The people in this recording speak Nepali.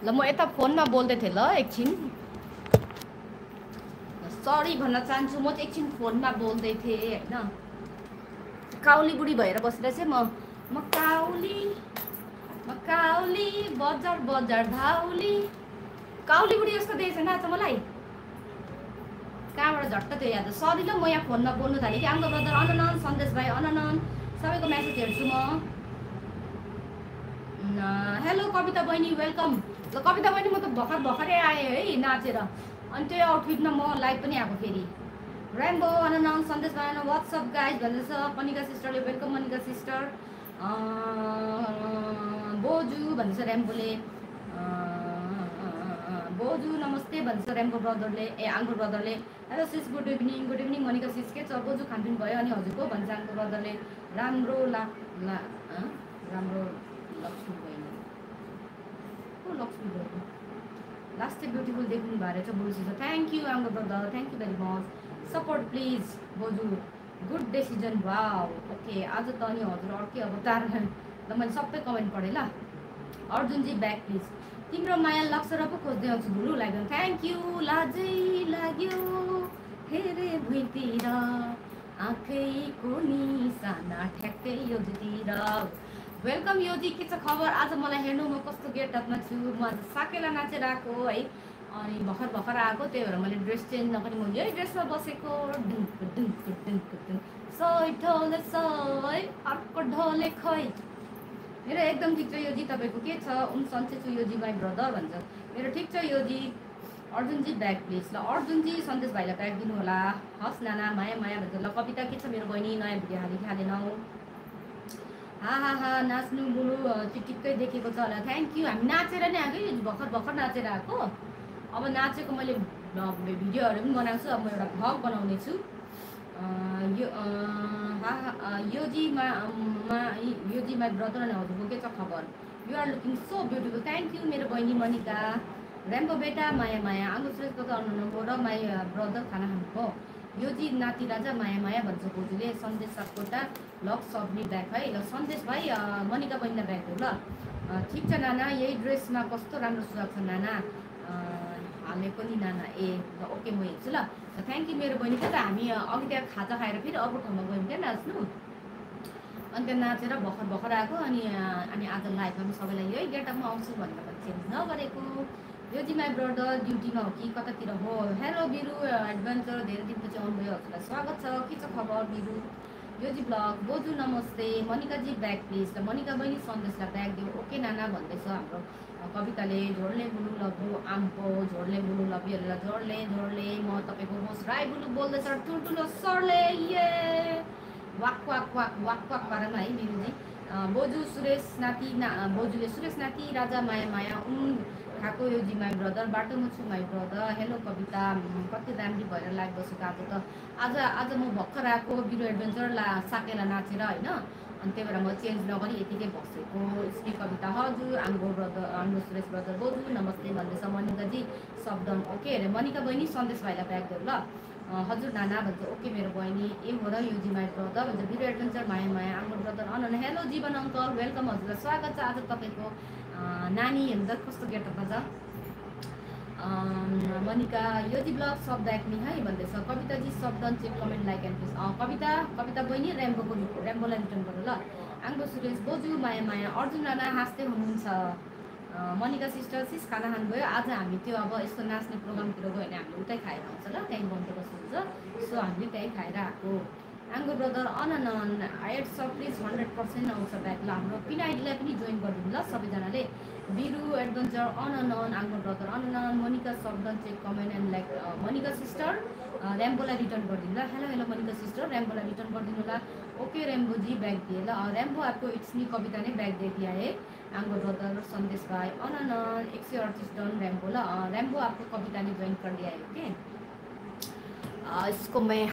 ल म यता फोनमा बोल्दै थिएँ ल एकछिन सरी भन्न चाहन्छु म चाहिँ एकछिन फोनमा बोल्दै थिएँ हैन काउली बुढी भएर बसेर चाहिँ म काउली बजार बजार धाउली काउली बुढी जस्तो देखेको छैन आज मलाई कहाँबाट झट्ट त्यो याद सरी ल म यहाँ फोनमा बोल्नु थालेँ कि आङ्गो ब्रदर अननन सन्देश भाइ अननन सबैको म्यासेज हेर्छु म हेलो कविता बहिनी वेलकम ल कविता बहिनी म त भर्खरै आएँ है नाचेर अनि त्यो आउटफिटमा म लाइभ पनि आएको फेरि रेम्बो अननन सन्देश भाइ वाट्सअप गाइज भन्दैछ मनिका सिस्टरले वेलकम मनिका सिस्टर बोजू भन्दैछ रेम्बोले बोजू नमस्ते भन्छ रेम्बो ब्रदरले आङ्गो ब्रदरले hello sis good evening Manika sis के छ बोजू खानपिन भयो अनि हजुरको भन्छ आङ्गो ब्रदरले राम्रो राम्रो लक्ष्मी बहिनी को लक्ष्मी बहिनी लास्ट ब्युटिफुल देख्नु भएको रहेछ बोजू thank you Ango brother thank you very much support please बोजू गुड डेसिजन वाउ ओके आज त अनि हजुर अर्कै अवतार ल मैले सबै कमेन्ट पढेँ ल अर्जुनजी ब्याक प्लिज तिम्रो माया लाग्छ र पो खोज्दै आउँछु गुरु लाग्यो थ्याङ्क यू लाजै लाग्यो हेरे भुइँतिर आँखैको निशाना ठ्याक्कै योतिर वेलकम योजी के छ खबर आज मलाई हेर्नु म कस्तो गेटअपमा छु म आज साकेला नाचेर आएको है अनि भर्खर आएको त्यही भएर मैले ड्रेस चेन्ज नगरी म यही ड्रेसमा बसेको डुङ्क डुङ्क डुङ्क डुङ्क सय ढोले सय अर्को ढोले खै मेरो एकदम ठिक छ योजी तपाईँको के छ सन्चै छु योजी माई ब्रदर भन्छ मेरो ठिक छ योजी अर्जुनजी ब्याग प्लिज ल अर्जुनजी सन्देश भाइलाई ब्याग दिनु होला हस् नाना माया भन्छ ल कविता के छ मेरो बहिनी नयाँ भिडियो हालेनौ हा नाच्नु बुलु टिक्कै देखेको छ होला थ्याङ्क यू हामी नाचेर नै आएको भर्खर नाचेर आएको अब नाचेको मैले भिडियोहरू पनि बनाएको छु अब म एउटा भ्लग बनाउने छु योजी माई ब्रदर अनि हजुरको के छ खबर you are looking so beautiful thank you मेरो बहिनी मनिका रेम्बो बेटा माया आङ्गो श्रेष्ठको त अनुभव र माई ब्रदर खाना खानुभयो योजी नाति राजा माया भन्छ बोजूले सन्देश सापकोटा लक सबली ब्याग है ल सन्देश भाइ मनिका बहिनीलाई ब्याग हो ल ठिक छ नाना यही ड्रेसमा कस्तो राम्रो सुहाएको छ नाना हालेको नि नाना ए ल ओके म हेर्छु ल थ्याङ्क यू मेरो बहिनी त हामी अघि त्यहाँ खाजा खाएर फेरि अर्को ठाउँमा गयौँ क्या नाच्नु अनि त्यहाँ नाचेर भर्खर आएको अनि आज लाइभमा पनि सबैलाई यही गेटअपमा आउँछु भनेर चेन्ज नगरेको योजी माई ब्रदर ड्युटीमा हो कि कतातिर हो हेलो बिरु एडभेन्चर धेरै दिनपछि आउनुभयो हजुरलाई स्वागत छ के छ खबर बिरु योजी ब्लग बोजू नमस्ते मनिकाजी ब्याग प्लिज र मनिका बहिनी सन्देशलाई ब्याग दियो ओके नाना भन्दैछ हाम्रो कविताले झोडले बुलु लभ्यू आम्पो झोडले बुलु लभ्यू हेरेर झोडले म तपाईँको होस् राई बुलु बोल्दैछ ठुल्ठुलो सरले ये वाक पारामा है बिरुजी बोजू सुरेश नाति बोजूले सुरेश नाति राजा माया खाएको योजी माई ब्रदर बाटोमा छु माई ब्रदर हेलो कविता कति राम्री भएर लागिबसेको आज म भर्खर आएको बिरु एडभेन्चर साकेला नाचेर होइन अनि त्यही भएर म चेन्ज नगरी यतिकै बसेको स्त्री कविता हजुर आङ्गो सुरेश ब्रदर बोजू नमस्ते भन्दैछ मनिकाजी शब्दन ओके अरे मनिका बहिनी सन्देश भाइलाई ब्याग दियो ल हजुर नाना भन्छ ओके मेरो बहिनी ए हो र योजी माई ब्रदर भन्छ बिरु एडभेन्चर माया Ango brother on hello Jiwan uncle welcome हजुरलाई स्वागत छ आज तपाईँको नानी हेर्दा कस्तो गेटअपमा छ मनिका योजी ब्लग शब्द एक्नी है भन्दैछ कविताजी शब्द check comment like and please Kavita बहिनी रेम्बोलाई रिटर्न गर्नु ल आङ्गो सुरेश बोजू माया अर्जुन राणा हाँस्दै हुनुहुन्छ मनिका सिस्टर सिस खाना खानुभयो आज हामी त्यो अब यस्तो नाच्ने प्रोग्रामतिर गयो भने हामीले उतै खाएर आउँछ ल त्यहीँ बन्दोबस्त हुन्छ सो हामीले त्यहीँ खाएर आएको आङ्गो ब्रदर अननन एड्स प्लिज 100% आउँछ ब्याग ल हाम्रो पिनाइडीलाई पनि जोइन गरिदिनु ल सबैजनाले बिरु एडभेन्चर अननन आङ्गो ब्रदर अननन मनिका शब्द check comment and like Manika sister रेम्बोलाई रिटर्न गरिदिनु ल हेलो मनिका सिस्टर रेम्बोलाई रिटर्न गरिदिनु ल ओके रेम्बो जी बैग दिए ल रेम्बो आपको इट्स मी कविता ने बैग दे दिया है आंगो ब्रदर संदेश भाई अनन 138 डन रेम्बो ल रेम्बो आपको कविता ने ज्वाइन कर दिया है ओके इसको मैं